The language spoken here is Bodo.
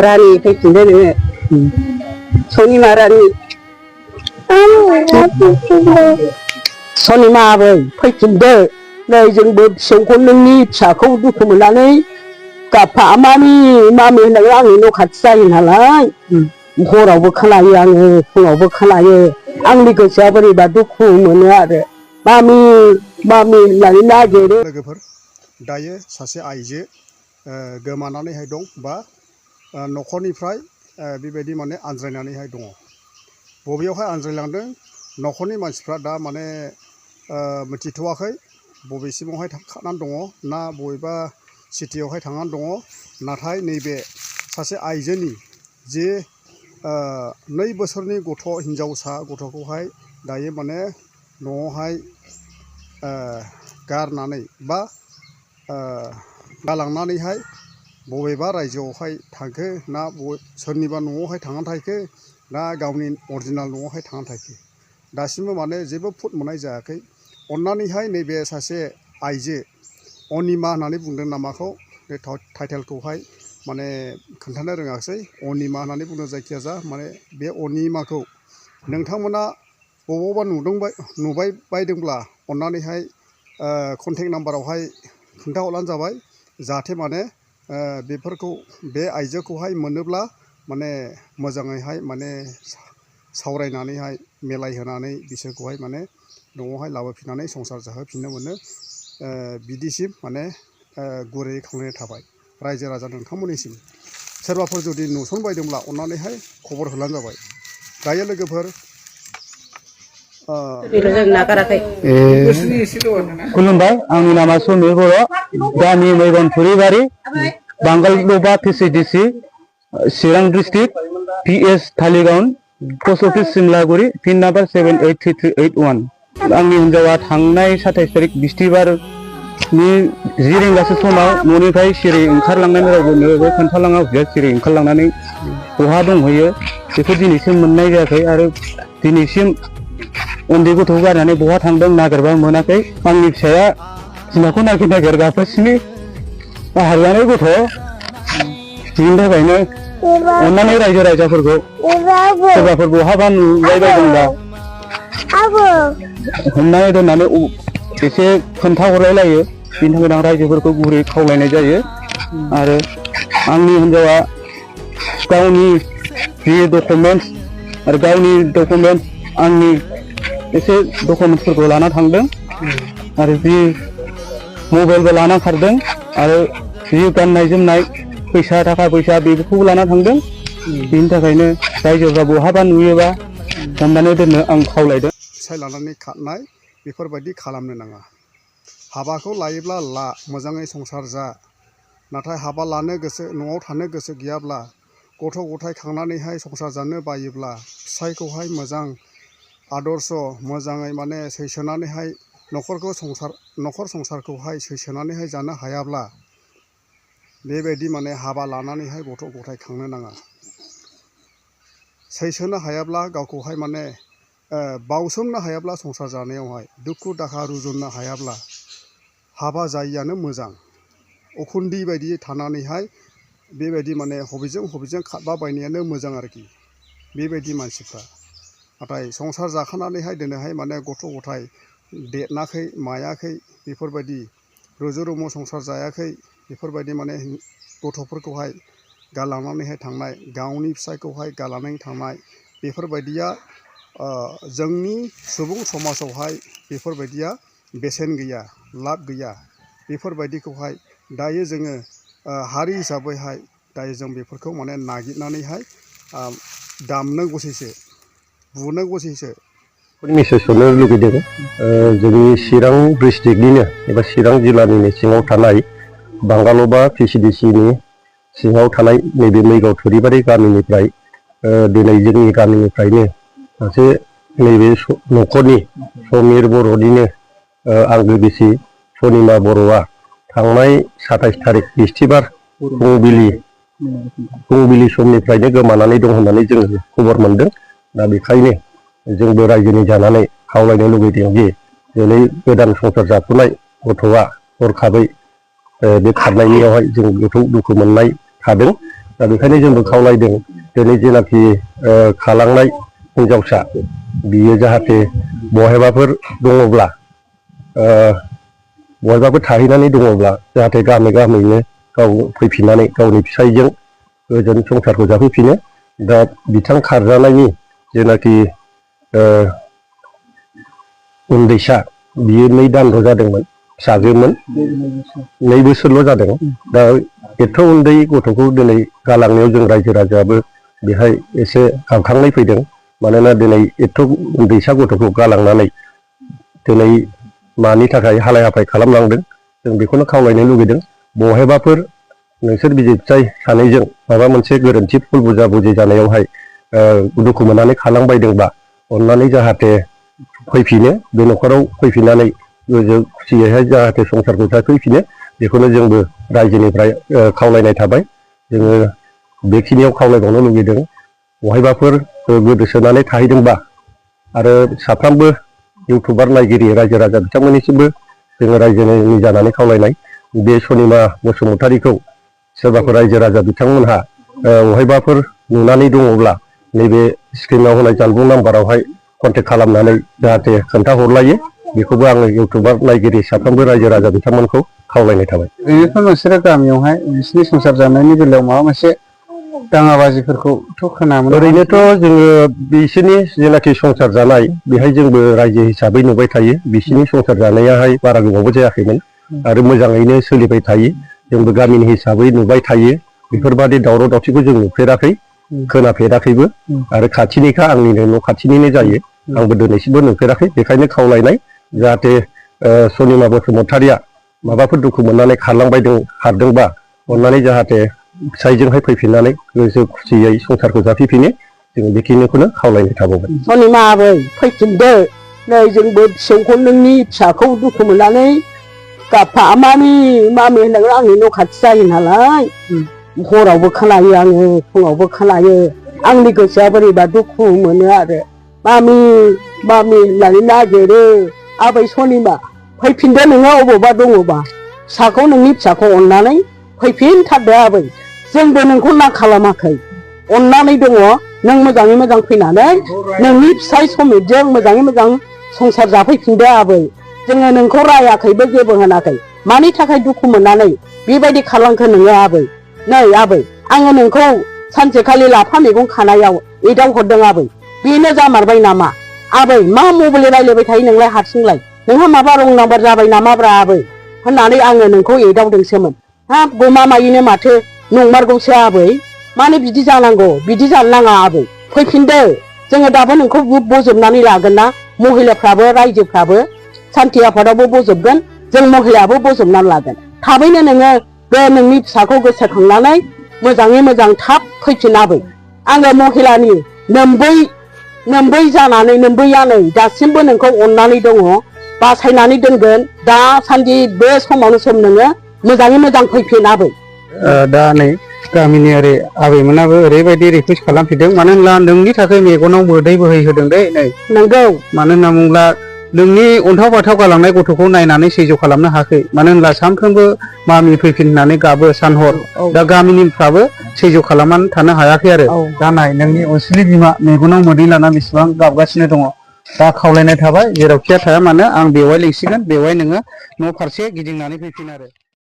रानी फैफिनदो नोङो सनिमा रानी सनिमा आबै फैफिनदो नै जोंबो फिसौखौ नोंनि फिसाखौ दुखु मोननानै गाफा मामि मामि होननानै आंनि न' खाथि जायो नालाय हरावबो खोनायो आङो फुङावबो खोनायो आंनि गोसोआ बोरैबा दुखु मोनो आरो मामि मामि होननानै नागिरो। लोगोफोर दायो सासे आइजो गोमानानैहाय दं बा न'खरनिफ्राय बेबायदि माने आनज्रायनानैहाय दङ। बबेयावहाय आनज्रायलांदों न'खरनि मानसिफ्रा दा माने मिथिथ'वाखै बबेसिमावहाय खारनानै दङ ना बबेबा सिटियावहाय थांनानै दङ। नाथाय नैबे सासे आइजोनि जे 2 बोसोरनि गथ' हिन्जावसा गथ'खौहाय दायो माने न'आवहाय गारनानै बा गालांनानैहाय बबेबा रायजोआवहाय थांखो ना सोरनिबा न'आवहाय थांनानै थाहैखो ना गावनि अरिजिनाल न'आवहाय थांनानै थाहैखो दासिमबो माने जेबो फुट मोननाय जायाखै। अन्नानैहाय नैबे सासे आइजो अनिमा होननानै बुंदों नामाखौ बे टाइटेलखौहाय माने खोन्थानो रोङासै अनिमा होननानै बुंदों जायखिजाया माने बे अनिमाखौ नोंथांमोना बबावबा नुबाय बायदोंब्ला अन्नानैहाय कन्टेक्ट नाम्बारावहाय खोन्थाहरब्लानो जाबाय जाहाथे माने बेफोरखौ बे आइजोखौहाय मोनोब्ला माने मोजाङैहाय माने सावरायनानैहाय मेलायहोनानै बिसोरखौहाय माने न'आवहाय लाबोफिननानै संसार जाहोफिननो मोनो बिदिसिम माने गुरैयै खावलायनाय थाबाय रायजो राजा नोंथांमोननिसिम। सोरबाफोर जुदि नुसनबायदोंब्ला अन्नानैहाय खबर होब्लानो जाबाय। दायो लोगोफोर खुलुमबाय आंनि नामा समीर बर' गामि मैगन Thuribari Bangaldoba PCDC Chirang district PS Thaligaon post office Simlaguri pin number 783381। आंनि हिन्जावा थांनाय 27 तारिख बिस्थिबारनि 10 रिंगासो समाव न'निफ्राय सिरि ओंखारलांनानै रावबो खोन्थालाङा सिरि ओंखारलांनानै बहा दंहैयो बेखौ दिनैसिम मोननाय जायाखै आरो दिनैसिम उन्दै गथ'खौ गारनानै बहा थांदों नागिरबा मोनाखै। आंनि फिसाया बिमाखौ नागिर गाबगासिनो हारजानाय गथ' बिनि थाखायनो अन्नानै रायजो राजाफोरखौ सोरबाफोर बहाबा नुबाय बायदोंब्ला हमनानै दोननानै एसे खोन्थाहरलायलायो बिनि थाखायनो आं रायजोफोरखौ गुरै खावलायनाय जायो। आरो आंनि हिन्जावा गावनि जि डकुमेन्टस आरो गावनि डकुमेन्टस आंनि एसे डकुमेन्टसफोरखौ लाना थांदों आरो जि मबाइलबो लाना खारदों आरो जि गाननाय जोमनाय फैसा थाखा फैसा बेफोरखौबो लाना थांदों। बिनि थाखायनो रायजोफ्रा बहाबा नुयोबा हमनानै दोननो आं खावलायदों। फिसाय लानानै खारनाय बेफोरबायदि खालामनो नाङा। हाबाखौ लायोब्ला ला मोजाङै संसार जा। नाथाय हाबा लानो गोसो न'आव थानो गोसो गैयाब्ला गथ' गथाय खांनानैहाय संसार जानो बायोब्ला फिसायखौहाय मोजां आदर्श मोजाङै माने सैसोनानैहाय न'खर संसारखौहाय सैसोनानैहाय जानो हायाब्ला बेबायदि माने हाबा लानानैहाय गथ' गथाय खांनो नाङा। सैसोनो हायाब्ला गावखौहाय माने बावसोमनो हायाब्ला संसार जानायावहाय दुखु दाहा रुजुननो हायाब्ला हाबा जायियानो मोजां। उखुन्दै बायदि थानानैहाय बेबायदि माने हबिजों खारबा बायनायानो मोजां आरोखि बेबायदि मानसिफ्रा। नाथाय संसार जाखानानैहाय दिनैहाय माने गथ' गथाय देरनाखै मायाखै बेफोरबायदि रुजु रुमु संसार जायाखै बेफोरबायदि माने गथ'फोरखौहाय गालांनानैहाय थांनाय गावनि फिसायखौहाय गालांनानै थांनाय बेफोरबायदिया जोंनि सुबुं समाजावहाय बेफोरबायदिया बेसेन गैया लाब गैया। बेफोरबायदिखौहाय दायो जोङो हारि हिसाबैहाय दायो जों बेफोरखौ माने नागिरनानैहाय दामनांगौसैसो बुनांगौसैसो। मेसेज हरनो लुगैदों जोंनि चिरां डिस्ट्रिक्टनिनो एबा चिरां जिल्लानिनो सिङाव थानाय बांगालबा PCDCनि सिङाव थानाय नैबे मैगाव थुरिबारि गामिनिफ्राय दिनै जोंनि गामिनिफ्रायनो सासे नैबे न'खरनि समीर बर'निनो आंगो बिसि सनिमा बर'आ थांनाय 27 तारिख बिस्थिबार फुंबिलि समनिफ्रायनो गोमानानै दं होननानै जोङो खबर मोनदों। दा बेखायनो जोंबो रायजोनि जानानै खावलायनो लुबैदों जे दिनै गोदान संसार जाफुनाय गथ'आ हरखाबै बे खारनायनियावहाय जों गोथौ दुखु मोननाय थादों। दा बेखायनो जोंबो खावलायदों दिनै जेनाखि खालांनाय हिनजावसा बियो जाहाथे बहायबाफोर दङब्ला बहायबाफोर थाहैनानै दङब्ला जाहाथे गामियैनो गाव फैफिननानै गावनि फिसायजों गोजोन संसारखौ जाफैफिनो। दा बिथां खारजानायनि जेनाखि उन्दैसा बियो 2 दानल' जादोंमोन, फिसाजोमोन 2 बोसोरल' जादों। दा एथ' उन्दै गथ'खौ दिनै गालांनायाव जों रायजो राजायाबो बेहाय एसे गाबखांनाय फैदों। मानोना दिनै एथ' उन्दैसा गथ'खौ गालांनानै दिनै मानि थाखाय हालाय हाफाय खालामलांदों जों बेखौनो खावलायनो लुगैदों। बहायबाफोर नोंसोर बिसि फिसाय सानैजों माबा मोनसे गोरोन्थि भुल बुजा बुजि जानायावहाय दुखु मोननानै खालामबायदोंबा अननानै जाहाथे फैफिनो, बे न'खराव फैफिननानै गोजो खुसियैहाय जाहाथे संसारखौ जाफैफिनो बेखौनो जोंबो रायजोनिफ्राय खावलायनाय थाबाय। जोङो बेखिनियाव खावलायबावनो लुगैदों बहायबाफोर गोदोसोनानै थाहैदोंबा आरो साफ्रोमबो इउटुबार नायगिरि रायजो राजा बिथांमोननिसिमबो जोङो रायजोनि जानानै खावलायनाय बे सनिमा बसुमतारीखौ सोरबाफोर रायजो राजा बिथांमोनहा बहायबाफोर नुनानै दङब्ला नैबे स्क्रिनाव होनाय जानबुं नाम्बारावहाय कन्टेक्ट खालामनानै जाहाथे खोन्थाहरलायो बेखौबो आङो इउटुबार नायगिरि साफ्रोमबो रायजो राजा बिथांमोनखौ खावलायनाय थाबाय। ओरैनोथ' नोंसोरो गामियावहाय बिसिनि संसार जानायनि बेलायाव माबा मोनसे दाङाबाजिफोरखौथ' खोनामोन? ओरैनोथ' जोङो बिसोरनि जेनाखि संसार जानाय बेहाय जोंबो रायजो हिसाबै नुबाय थायो। बिसोरनि संसार जानायाहाय बारा गोबावबो जायाखैमोन आरो मोजाङैनो सोलिबाय थायो। जोंबो गामिनि हिसाबै नुबाय थायो। बेफोरबादि दावराव दावसिखौ जों नुफेराखै, खोनाफेराखैबो आरो खाथिनिखा आंनिनो न' खाथिनिनो जायो। आंबो दिनैसिमबो नुफेराखै। बेखायनो खावलायनाय जाहाथे सनिमा बसुमतारीया माबाफोर दुखु मोननानै खारदोंबा अननानै जाहाथे फिसायजोंहाय फैफिननानै गोसो खुसियै संसारखौ जाफैफिनो जों बेखिनिखौनो खावलायनाय थाबावबाय। सनिमा आबै फैफिनदो, नै जोंबो फिसौखौ नोंनि फिसाखौ दुखु मोननानै गाफा मामि होननानै आंनि न' खाथि जायो नालाय हरावबो खोनायो आङो, फुङावबो खोनायो। आंनि गोसोआ बोरैबा दुखु मोनो आरो मामि होननानै नागिरो। आबै सनिमा फैफिनदो नोङो अबावबा दङबा, नोंनि फिसाखौ अननानै फैफिनथारदो आबै। जोंबो नोंखौ ना खालामाखै, अननानै दङ। नों मोजाङै मोजां फैनानै नोंनि फिसाय समितजों मोजाङै मोजां संसार जाफैफिनदो आबै। जोङो नोंखौ रायाखैबो जेबो होनाखै। मानि थाखाय दुखु मोननानै बेबायदि खालामखो नोङो आबै? नै आबै आङो नोंखौ सानसेखालि लाफा मैगं खानायाव एदावहरदों आबै, बेनो जामारबाय नामा? आबै मा मबाइल रायलायबाय थायो नोंलाय हारसिंलाय? नोंहा माबा रं नाम्बार जाबाय नामाब्रा आबै होननानै आङो नोंखौ एदावदोंसोमोन। हाब गमामायैनो माथो नंमारगौसो आबै। मानो बिदि जानांगौ? बिदि जानो नाङा आबै। फैफिनदो, जोङो दाबो नोंखौ बजबनानै लागोन ना, महिलाफ्राबो रायजोफ्राबो सान्थि आफादावबो बजबगोन, जों महिलायाबो बजबनानै लागोन। थाबैनो नोङो बे नोंनि फिसाखौ गोसोखांनानै मोजाङै मोजां थाब फैफिन आबै। आङो महिलानि नोम्बै जानानै नोम्बैयानै दासिमबो नोंखौ अननानै दङ, बासायनानै दोनगोन। दासान्दि बे समावनो सम नोङो मोजाङै मोजां फैफिन आबै। दा नै गामिनि ओरै आबैमोनाबो ओरैबायदि रिकुवेस्ट खालामफिनदों, मानो होनब्ला नोंनि थाखाय मेगनाव मोदै बोहैहोदों दै नै। नंगौ। मानो होनना बुङोब्ला नोंनि अन्थाव बाथाव गालांनाय गथ'खौ नायनानै सैज्य खालामनो हायाखै। मानो होनब्ला सानफ्रोमबो मामि फैफिन होननानै गाबो सानहर। दा गामिनिफ्राबो सैज्य खालामनानै थानो हायाखै आरो। दा नाय नोंनि अनसुलि बिमा मेगनाव मोदै लाना बेसेबां गाबगासिनो दङ। दा खावलायनाय थाबाय जेरावखिया थाया मानो आं बेवाय लिंसिगोन, बेवाय नोङो न' फारसे गिदिंनानै फैफिन आरो।